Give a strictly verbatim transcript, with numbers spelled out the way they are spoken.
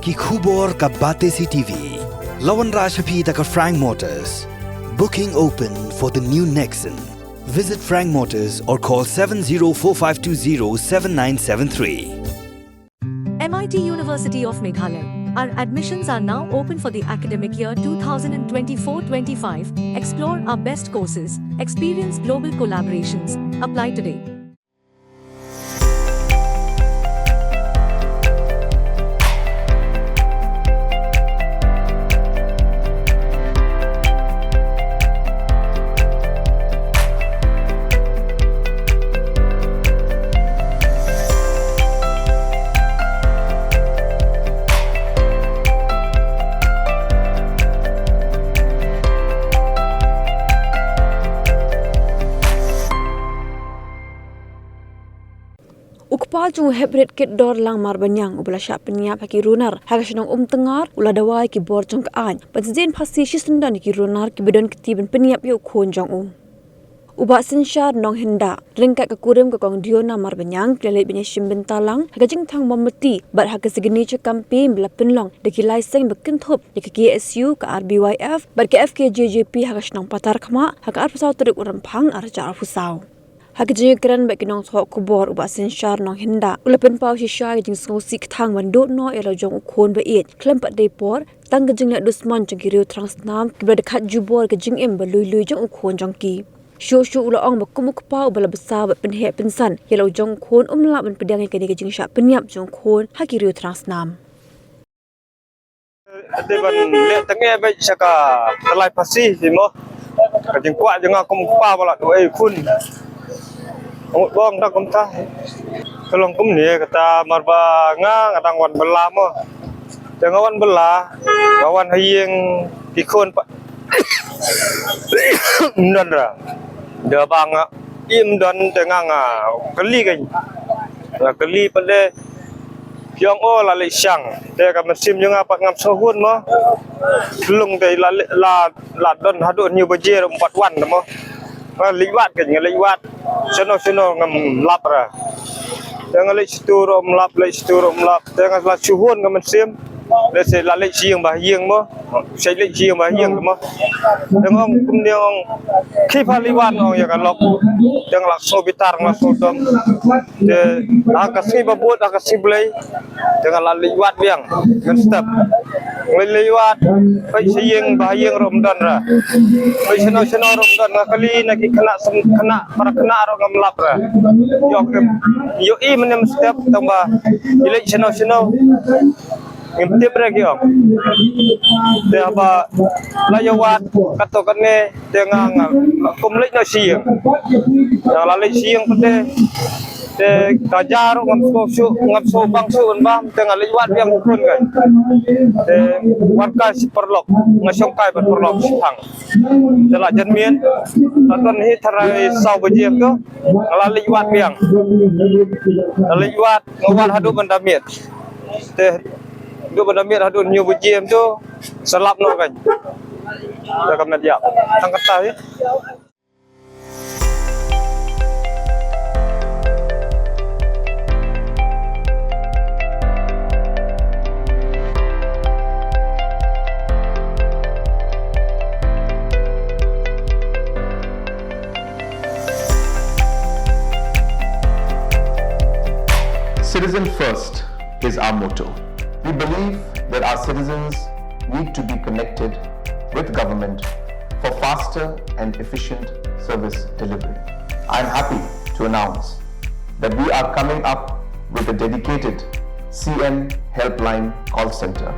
Ki khubor ka Batesi TV. La wanrah sha phi da ka Frank Motors. Booking open for the new Nexon. Visit Frank Motors or call seven zero four five two zero seven nine seven three. M I T University of Meghalaya. Our admissions are now open for the academic year twenty twenty-four twenty-five. Explore our best courses, experience global collaborations. Apply today. U kpa jong u heprit kit dor lang Marbaniang uba la shah pynïap ha ki runar ha ka shnong Umtyngar u la dawa ïa ki bor jong ka aiñ ban sa ïeng phasi shisyndon ïa ki runar kiba don kti ban pynïap ïa u khun jong u. U Bah Synshar Nonghynda ryngkat ka kurim ka Kong Diona Marbaniang ki la leit ban ïashim bynta lang ha ka jingthang mombati bad ha ka signature campaign ba la pynlong da ki lai seng ba kynthup ïa ka K S U, ka R B Y F bad ka F K J J P ha ka shnong Patarkhmah ha ka arphew saw tarik u Rymphang arhajar arphew saw. Ha ka jingïakren bad ki nongthoh khubor, u Bah Synshar Nonghynda u la pynpaw shisha ïa ka jingsngewsih kthang ban duh noh ïa la u jong u khun ba ïeit khlem pat dei por tang ka jingleh dusmon jong ki riew thrang snam kiba la dkhat jubor ïa ka jingim ba lui lui jong u khun jong ki. Shuh shuh u la ong ba kum u kpa uba la bsa bad pynheh pynsan ïa la u jong u khun, um lah ban pdiang ïa kane ka jingshah pynïap jong u khun ha ki riew thrang snam. Te ban leh tang ïa bad sha ka tylli phasi hi mo. Ka jingkwah jong nga kum u kpa ba la duh ïa u khun. Ngut bong da kumta. Ka long kumne kata, mar ba nga nga dang wan bylla mo. Te nga wan bylla, nga wan ha ïing ki khun pat ym don ra. Da ba nga im don te nga nga kylli ka. Nga kylli pat de. Phi ong o la leit shang. Te ka mynsiem jong nga pat ngam sngewhun mo. Ka long te la leit, la, la don haduh hynñiew baje ruh ym pat wan mo. Nga leit wad ka, nga leit wad. Shano shano ngam lap ra. Te nga leit shatu ruh ym lap, leit shatu ruh ym lap. Te nga la shu hun ka mynsiem. Te sa la leit sha ïing ba ha ïing mo. Sa leit sha ïing ba ha ïing mo. Te nga ong kumne, ong khie pha leit wad, ong ïa ka lok. Te nga la sngew bitar, nga la sngew dom. Te ha ka sngi ba bud, ha ka sngi Blei. Te nga la leit wad biang, mynstep. Nga leit wad, peit sha ïing ba ha ïing ruh ym don ra. Peit shano shano ruh ym don, nga kylli na ki khynnah, khynnah, para khynnah ruh ngam lap ra. Ïoh ki, ïohi mynne mynstep tang ba ki leit shano shano. Ngim tip re ki ong. Te haba la ïa wad katto katne, te nga, nga kum leit noh sha ïing. Te la leit sha ïing pat te, te ka ja ruh ngam sngewsuk, ngam sngewbang suk ban bam, te nga leit wad biang u khun ka. Te wan kai shi paralok, nga shong kai bad paralok shi thang. Te la jan miet, la don hi tharai saw baje to, nga la leit wad biang. Nga leit wad, nga wad haduh ban da miet. Te haduh ban da miet, haduh hynñiew baje to, sa lap noh ka. Te ka met ïap. Tang kata hi. Citizen first is our motto. We believe that our citizens need to be connected with government for faster and efficient service delivery. I am happy to announce that we are coming up with a dedicated C M Helpline call center.